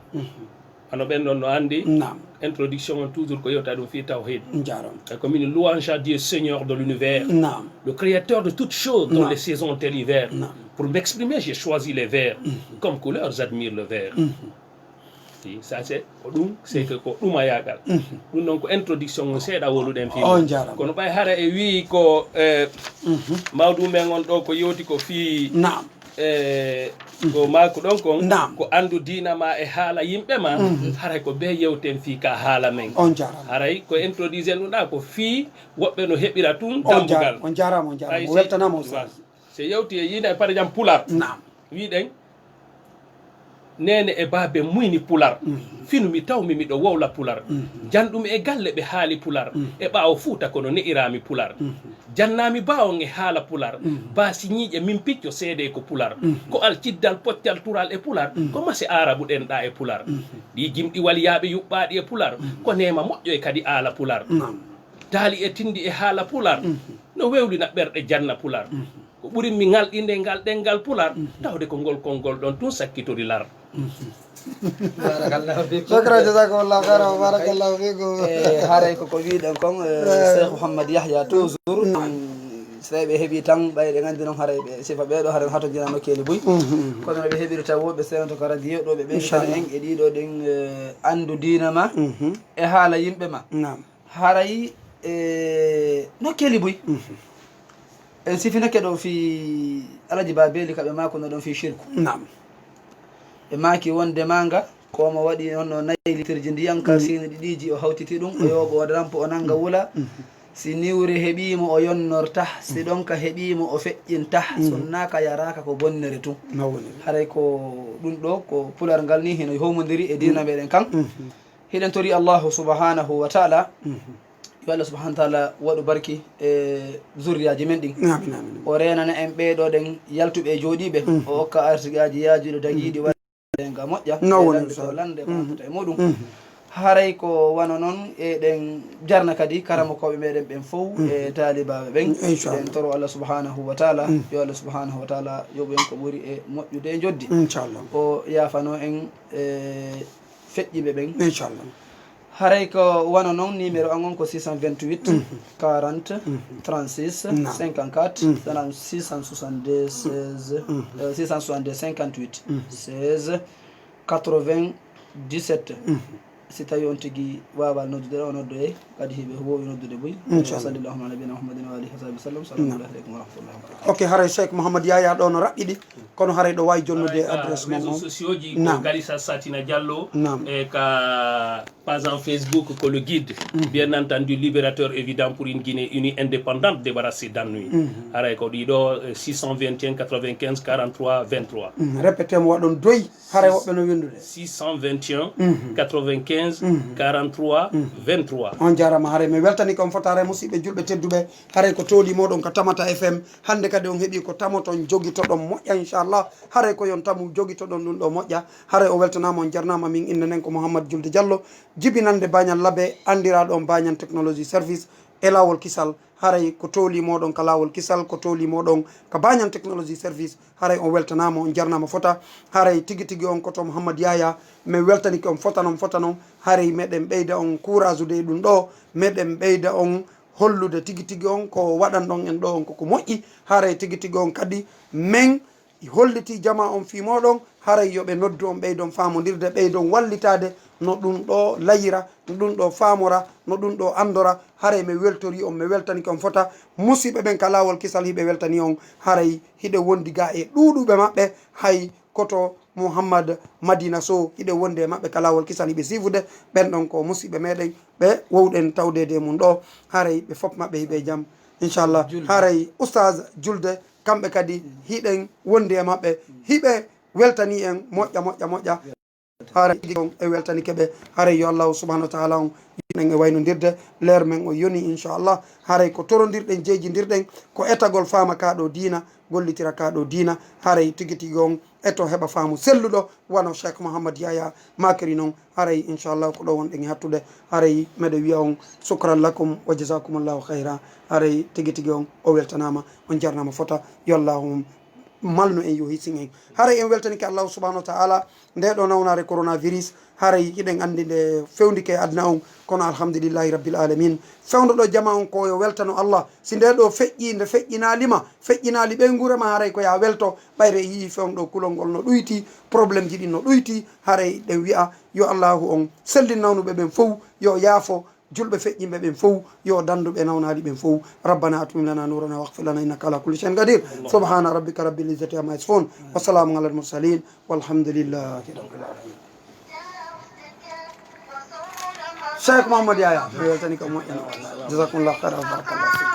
Wano ɓen ɗon no anndi. Naam. Introduction on toujours ko yewta ɗum fii tawhid. Jaaraama. E ko min louange à Dieu, Seigneur de l'univers. Naam. Le créateur de toutes choses, dont les saisons et l'hiver. Naam. Pour m'exprimer, j'ai choisi les vers. Comme couleur, j'admire le vert. Fii, ça c'est ko ɗum, c'est que ko ɗumayaagal. Ɗum ɗon ko introduction on seeɗa woluɗen fii. On jaaraama. Kono ɓay hara e wii ko, eh, mawdu men on ɗo ko yewti ko fii, naam, eh, ko maaku ɗon kon, naam, ko anndu diina ma e haala yimɓe ma, haray ko bee yewten fii ka haala men. On jaaraama. Haray ko introduisen ɗum ɗa ko fii woɓɓe no heɓira tun dambugal. On jaaraama, on jaaraama. Mo weltanaama, Oustaz. Si yewti e yiina e par exemple Pular. Naam. Wiɗen, neene e baabe muyni Pular. Finu mi tawmi miɗo wowla Pular. Janɗumi e galle ɓe haali Pular. E ɓaawo Fuuta kono ne'iraami Pular. Jannaami baawon e haala Pular. Baasi ñiiƴe min picco seedee ko Pular. Ko al ciddal poccal tural e Pular. Ko mase aarabu ɗenɗa e Pular. Ɗi gimɗi waliyaaɓe yuɓɓaaɗi e Pular. Ko neema moƴƴo e kadi aala Pular. Naam. Daali e tindi e haala Pular. No wewlina ɓerɗe janna Pular. Ko ɓurin mi ŋalɗinde ngal ɗemngal Pular, tawde ko ngol konngol ɗon tun sakkitori lar. Barakallahu fikum. Shukran, jazakumullahu khairan, wa barakallahu fikum. E, haray ko ko wiɗen kon, e, Cheikh Mouhammad Yahya toujours. Naam. So tawi ɓe heɓi tan, ɓay ɗe nganndi noon haray ɓe sifa ɓee ɗo, haray no hatojina nokkeeli buy. Kono no ɓe heɓiri taw woɓɓe senoto ka radio ɗo, ɓe ɓeydi tan en e ɗiɗo ɗen, e, anndu diina ma, e haala yimɓe ma. Naam. Haray, e, nokkeeli buy. En sifinake ɗo fii Alaji Ba Beeli ka ɓe maakuno ɗon fii shirku. Naam. Ɓe maaki wonde maanga, ko mo waɗi on no nayi litirji ndiyan ka siini ɗiɗiiji, o hawtiti ɗum, o yooɓo o rampo, o nanga wula. Si niwre heɓii mo, o yonnorta, si ɗon ka heɓii mo, o feƴƴinta, sunnaaka yaraaka ko bonnere tun. No woni. Haray ko ɗum ɗo, ko Pular ngal ni hino homondiri e diina meɗen kan. Hiɗen tori Allahu subhanahu wa taala, yo Allah subhanahu wa taala waɗu barki e zurriyaaji men ɗin. Amin, amin. O reenana en ɓee ɗo ɗen yaltuɓe e jooɗiiɓe, o okka arsigaaji yaajuɗo dagiiɗi waɗa nga moƴƴa, no woni lande so lande ko nattata e muɗum. Haray ko wano non, eɗen jarna kadi karamokooɓe meɗen ɓen fow e taalibaaɓe ɓen. Inchallah. Eɗen toro Allah subhanahu wa taala, yo Allah subhanahu wa taala yoɓu en ko ɓuri e moƴƴude e joddi. Inchallah. O yaafano en e feƴƴiɓe ɓen. Inchallah. Haray ko wano non, numéro an on ko six cent vingt-huit, quarante, trente-six, cinquante-quatre, six cent soixante-deux, seize, euh, six cent soixante-deux, cinquante-huit, seize, quatre-vingt-dix-sept. Si tawi on tigi waawaa noddude, o noddoyay. Kadi hiɓe woowi noddude buy. Inchallah. Wa sallallahu ala nabiyina Muhammadin wa alihi wa sahbihi wa sallam. Salamu aleykum wa rahmatullahi wa barakatuh. Ok, haray Cheikh Mouhammad Yaya ɗo no raɓɓiɗi, kono haray ɗo waawi jonnude adresse mon on. Réseaux sociaux ji ko Galisa Satina Diallo. Naam. E ka page en Facebook ko le guide, bien entendu, libérateur évident pour une Guinée unie, indépendante, débarrassée d'ennui. Haray ko ɗiɗo, eh, six cent vingt et un quatre-vingt-quinze quarante-trois vingt-trois. Répétez mo waɗon doy. Haray woɓɓe no winndude. Six cent vingt et un quatre-vingt-quinze quarante-trois vingt-trois. On jarama, haray mi weltani ko on fota, haray musiɓɓe julɓe tedduɓe, haray ko tooli moɗon ka Tamata F M. Hande kadi on heɓi ko tamoton, jogitoɗon moƴƴa, inchallah. Haray ko yon tamu jogitoɗon ɗum ɗo moƴƴa. Haray o weltanama, on jarnama. Min innde nden ko Mouhammad Julde Diallo, jibinande Bañal Labe, andiraɗo on Bañal Technology Service e Lawol Kisal. Haray ko tooli moɗon ka Lawol Kisal, ko tooli moɗon ka Bañal Technology Service. Haray on weltanama, on jarnama fota. Haray tigi tigi on ko to Mouhammad Yaya. Mi weltanike on fota non, fota non. Haray meɗen ɓeyda on courage ude e ɗum ɗo. Meɗen ɓeyda on hollude tigi tigi on ko waɗanɗon en ɗo on ko ko moƴƴi. Haray tigi tigi on kadi men holliti jama on fii moɗon, haray yo ɓe noddu on, ɓeydon faamondirde, ɓeydon wallitaade no ɗum ɗo layira, no ɗum ɗo faamora, no ɗum ɗo anndora. Haray mi weltori on, mi weltanike on fota. Musiɓɓe ɓen ka Laawol Kisal hiɓe weltani on, haray hiɗe wondi ga e ɗuuɗuɓe maɓɓe, hay koto Mouhammad Madina Sow, hiɗe wondi e maɓɓe ka Laawol Kisal, hiɓe siifude, ɓen ɗon ko musiɓɓe meɗen, ɓe wowɗen tawdeede e mum ɗo, haray ɓe fof maɓɓe hiɓe e jam, inchallah. Julde. Haray Oustaz Julde, kamɓe kadi hiɗen wondi e maɓɓe, hiɓe weltani en moƴƴa, moƴƴa, moƴƴa. Haray on e weltanike ɓe, haray yo Allahu subhanahu wa taala on yurmen e waynondirde, leer men o yoni, inchallah. Haray ko torondirɗen, jeejindirɗen, ko etagol faama ka ɗo diina, gollitira ka ɗo diina, haray tigi tigi on eto heɓa faamu selluɗo, wano Cheikh Mouhammad Yaya makiri non, haray inchallah ko ɗo wonɗen e hattude, haray meɗe wiya on sukran lakum wa jazakumullahu khayra, haray tigi tigi on o weltanama, on jarnama fota, yo Allahu malnu en, yo hisin en. Haray en weltanike Allahu subhanahu wa taala, nde ɗo nawnare coronavirus, haray hiɗen andi nde fewndike e aduna on, kono alhamdulillahi rabbil alamin. Fewndo ɗo jama on ko yo weltano Allah. Si nde ɗo feƴƴi, nde feƴƴinali ma, feƴƴinali ɓeynguure ma, haray ko ya welto. Ɓayre yii fewndo kulol ngol no ɗuyti, problème ji ɗin no ɗuyti, haray ɗen wi'a yo Allahu on sellin nawnuɓe ɓen fow, yo yaafo julɓe feƴƴinɓe ɓen fow, yo dandu ɓe nawnaali ɓen fow. ربنا أتمم لنا نورنا واغفر لنا إنك على كل شيء قدير. سبحان ربك رب العزة عما يصفون. وسلام على المرسلين. والحمد لله رب العالمين. Cheikh Mouhammad Yaya, mi weltani ko moƴƴano. Jazakumullahu khairan, barakallahu fikum.